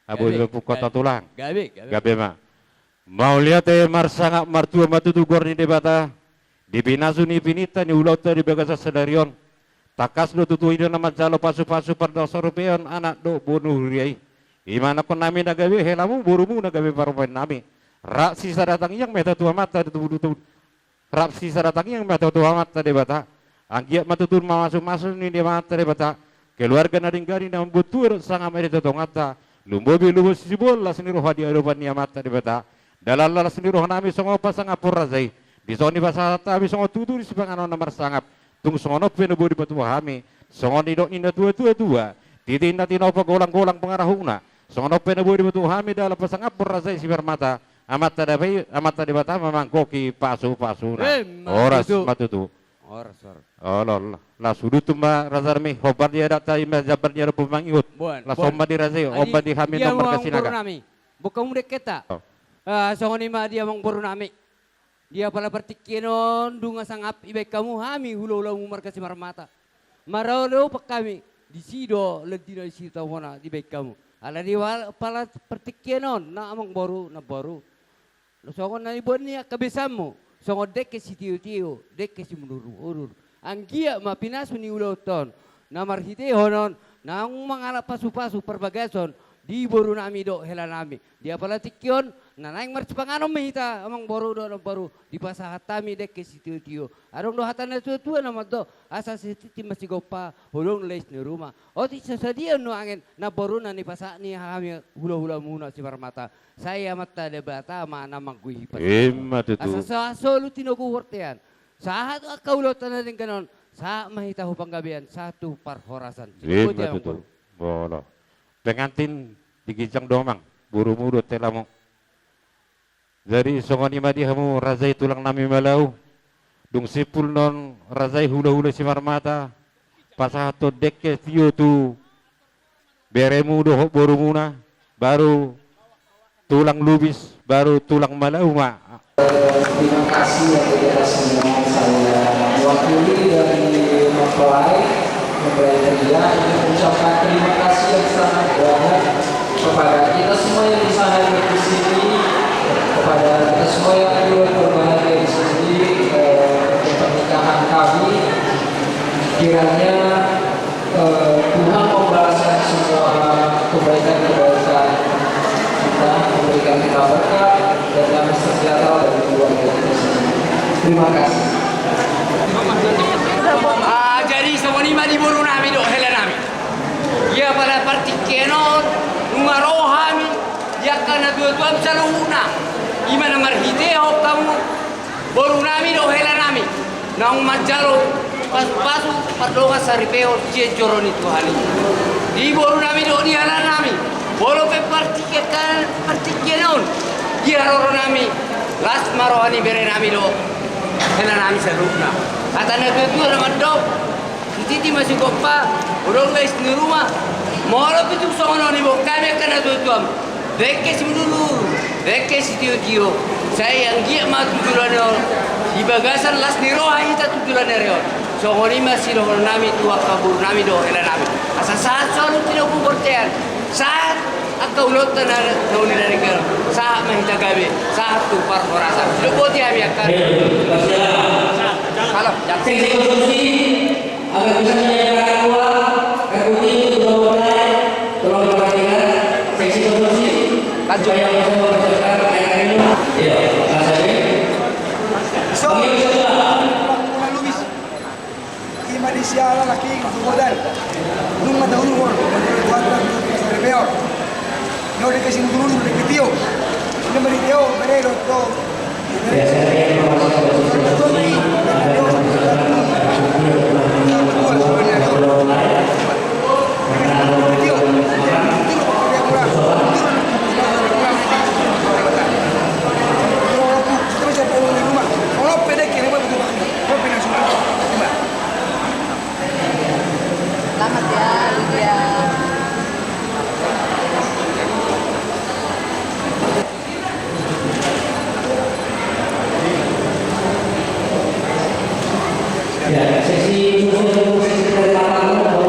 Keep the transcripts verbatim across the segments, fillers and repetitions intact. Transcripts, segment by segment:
Abu Gabe, Pungkota Tulang. Gabe, gabe. Gabe ma. Mauliate, marsangap martua ma tutu goar ni Debata, di pinasu ni pininta ni ulaonta di bagasan sadari on. Tangkas do tutu i do na manjalo pasupasu pardongan saripeon anak dohot boru ni huria i. I ma anakkonami na gabe, helamu, borumu na gabe parumaennami. Rap sisada tangiang ma hita tu Amanta di tubu tubu. Rap sisada tangiang ma hita tu Amanta Debata. Anggiat ma tutu mamasumasu ni Amanta Debata keluarga na denggan i, na mambuat tua dohot sangap ma di tongtonganta. Lumbobi, lumobi siboan las ni roha di adopan ni Amanta Debata. Dalan las ni rohanami songon pasangaphon raja i, dison dipasahat hami songon tutu ni sipanganon na marsangap. Tung songon on pe na boi dipatua hami, songon nidok ni natuatua, titi na tinopa, golanggolang pangarahutna. Songon on pe na boi dipatua hami dalan pasangaphon raja i Simarmata. Amanta Debata, Amanta Debata ma manggohi pasupasuna. Emma tutu. Horas ma tutu. Horas, horas. Olo, olo. Las udutu ma rajanami, hombar di adatta, i ma jambar ni adat pamangihut. Boan, boan. Las hombar di raja i, hombar di hami na marga Sinaga. Boan, boan, boan, boan. Boan hamu dengkenta. Oh. Ah, songon i ma di amangborunami. Di apala partingkian on nunga sangap dibaen hamu hami hulahulamu marga Simarmata. Maradophon hami, disi do lendina, disi do tamona dibaen hamu. Ala di apala partingkian on, na amangboru, namboru, songon na niboan ni angka besanmu, songon dengke sitiotio, dengke simudurudur. Anggiat ma pinasu ni ulaonta on, na marhitehon on naung mangalap pasupasu parbagason di borunami dohot helanami. Di apala tingki on, na naeng marsipanganon ma hita, amangboru dohot namboru, dipasahat hami dengke sitiotio. Adong do hata ni natuatua na mandok, asa sititi ma sigompa, holong lais ni ruma. Otik so sadia nuaeng, namboru, na nipasahat ni hami hulahulamuna Simarmata. Sai Amanta Debata ma na manggohi pasupasuna. Emma tutu. Asa sahat solu tinogu bontean. Sahat angka ulaonta na denggan on, sahat ma hita tu panggabean, sahat tu parhorasan. Emma tutu. Olo. Pengantin di ginjang do, amang, borumu dohot helamu. Jadi songon i ma di hamu raja i, tulangnami Malau. Dung simpul non raja i hulahula Simarmata, pasahathon dengke tio tu beremu dohot borumuna, baru tulang Lubis, baru tulang Malau ma. Terima kasih yang tidak semua saya wakili dari mempelai, mempelai pria, ingin mengucapkan terima kasih yang sangat banyak kepada kita semua yang bisa hadir di sini, kepada kita semua yang turut berbahagia di sini, eh, untuk pernikahan kami. Kiranya Eh, Tuhan membalaskan semua kebaikan-kebaikan kita, memberikan kita berkat dan damai sejahtera bagi keluarga kita semua. Terima kasih. Ah, jadi songon i ma di borunami dohot helanami. Ia pada partingkian on, nunga ro hami, di angka natuatuam saluhutna. I ma na marhitehon hamu, borunami dohot helanami, naung manjalo pasupasu pardongan saripeon sian joro ni Tuhan i. Di borunami dohot di helanami, molo pe partingkian, partingkian on, di haroronami, las ma roha ni berenami dohot helanami saluhutna. Hata ni natuatua na mandok, sititi ma sigompa, holong lais ni ruma. Molo pe tung songon on diboan hami angka natuatuam, dengke simudurudur, dengke sitiotio, sai anggiat ma tu joloan on, di bagasan las ni roha hita tu joloan ni ari on. Songon i ma sidohononnami tu angka borunami dohot helanami. Asa sahat solu tinogu bontean, sahat angka ulaonta na, na uli na denggan, sahat ma hita gabe, sahat tu parhorasan. Sidok boti hami angka. Halo, jam. Agar bisa menyelenggarakan dua, F U T, kedua mempelai, tolong diperhatikan, seksi konsumsi, supaya bisa mempersiapkan air minum. Iya, Mas Adi. Oke, bisa, Pak. Ima di siala laki, kemudian, nunga tahu, menurut Tuhan, dari Beor. Nunga dikasih dulu, dikasih Tio. Nunga di Tio, bere, do, do. Selamat ya, Lydia. Ya, sesi khusus untuk sesi pertama.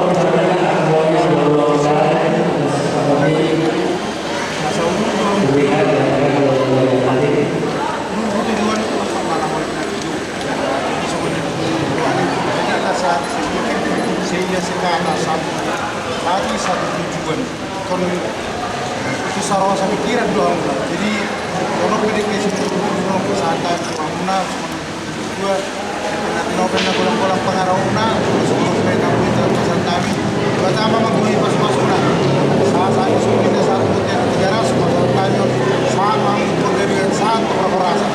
Saroa sapikiran do hamuna. Jadi, ono pe dengke simudurudur, ono pe sata, hamuna, dua, nanti nopo na golang-golang pangarahutna, terus ono pe na kuita pasan kami, dua tama manggohi pas-pasuna. Sa, sa, di sini kita satu, tiga, tiga ras, pasan kami, sa, mang, tiga, sahat, berapa rasa.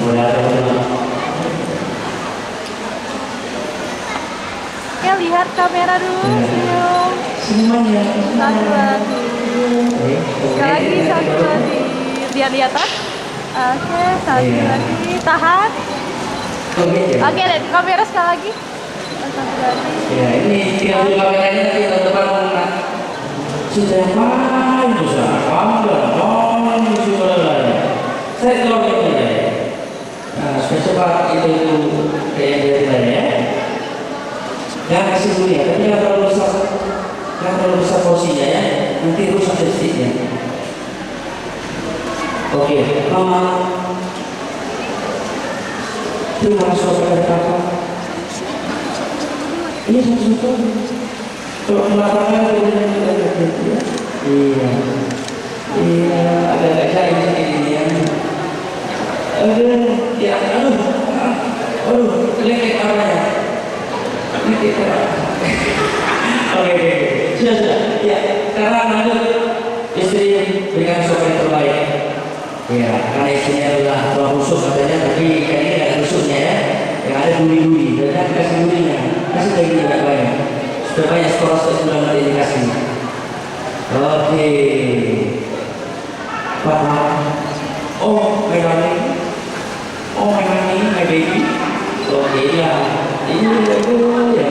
Mulai ada. Oke, lihat kamera dulu, iya. Senyum. Senyuman ya. Satu lagi. Oke. Sekali lagi, satu lagi. Lihat-lihatan. Oke, satu lagi. Tahan. Oke, ya. Oke, lihat kamera sekali lagi. Satu lagi. Ya, ini tinggal di kameranya nanti teman-teman. Sudah main, sudah main, main, sudah main. Saya keluar dulu ya. Nah, supaya cepat itu, itu ke yang dia tadi ya. Jangan kasih dunia, tapi jangan terlalu besar, jangan terlalu besar porsinya ya. Nanti rusak lipstiknya. Oke, Mama. Terima kasih kepada Papa. Ini satu-satu. Kalau kelaparan, kemudian kita lihat, ya. Iya. Iya, agak-agak jahil sedikit ini, ya. Aduh, ya, aduh. Aduh, lengket apa ya? Lengket apa? Oke, oke, oke. Sudah, sudah. Ya, sekarang lanjut. Istri berikan suami yang terbaik. Ya, karena istrinya adalah tulang rusuk katanya, tapi ikan ini nggak ada rusuknya ya. Yang ada duri-duri, dan jangan kasih durinya, kasih daging banyak-banyak. Supaya banyak setoran stok bulan nanti dikasih. Oke. Papa. Oh, my darling. Oh, my honey, my baby. Oke, iya. Iya, iya, iya.